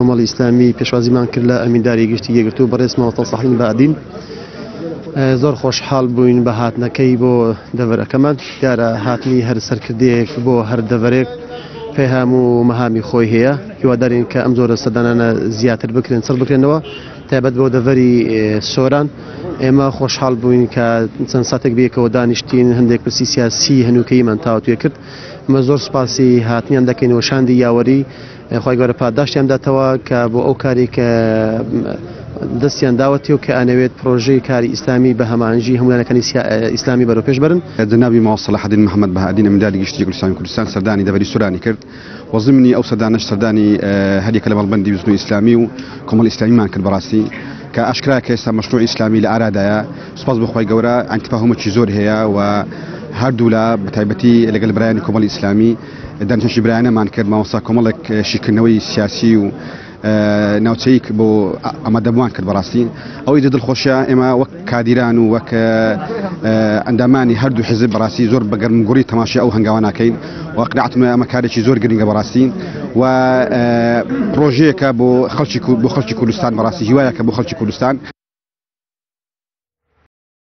کۆمەڵی ئیسلامی پێشوازیمان کرد لە ئەمینداری گشتی یەکگرتوو بەڕێز مامۆستا سەحین بەعدین. زۆر خۆشحاڵ بووین بە هاتنەکەی بۆ دەڤەرەکەمان. دیارە هاتنی هەر سەرکردەیەک بۆ هەر دەڤەرێک پەیام و مەهامی خۆی هەیە. هیوادارین کە ئەم جۆرە سەردانانە زیاتر بکرێن، چڕ بکرێنەوە، تایبەت بۆ دەڤەری سۆران. ئێمە خۆشحاڵ بووین کە چەند ساتێک بەیەکەوە دانیشتین، هەندێک پرسی سیاسی هەنووکەییمان تاوتوێ کرد. ئێمە زۆر سوپاسی هاتنیان دەکەین و شاندی یاوەری خوای گەورە پاداشتیان بداتەوە کە بۆ ئەو کاری کە دەستیان داوەتێ و کە ئەنەوێت پرۆژەی کاری ئیسلامی بە هەماهەنگی هەموو لایەنەکانی ئیسلامی بەرەو پێش بەرن. جەنابی مامۆستا سەلاحەدین محەمەد بەهائەدین ئەمینداری گشتی یەکگرتوو ئیسلامی کوردستان سەردانی دەڤەری سۆرانی کرد و زمنی ئەو سەردانەش سەردانی هەریەکە لە مەڵبەندی بزوتنەوەی ئیسلامی و کۆمەڵی ئیسلامیمان کرد بەڕاستی کە ئاشکرایە کە ئێستا مەشروعی ئیسلامی لە ئارادایە سوپاس بۆ خوای گەورە یانی تەفاهومێکی زۆر هەیە و هەردوولا بەتایبەتی لەگەل برایانی کۆمەڵی ئیسلامی دانیشتنێکی برایانەمان کرد، مامۆستا کۆمەڵێک شیکردنەوەی سیاسی و ناوچەیی بۆ ئامادەبووان کرد. بەڕاستی ئەوەی جێ دڵخۆشیە ئێمە وەک کادیران و وەک ئەندامانی هەردوو حیزب بەڕاستی زۆر بە گەرموگوڕی تەماشای ئەو هەنگاوە ناکەین و قناعەتم وایە ئەمە کارێکی زۆر گرنگە بەڕاستی و پرۆژەیەکە بۆ خەڵکی بۆ خەڵکی کوردستان بەڕاستی هیوایەکە بۆ خەڵکی کوردستان.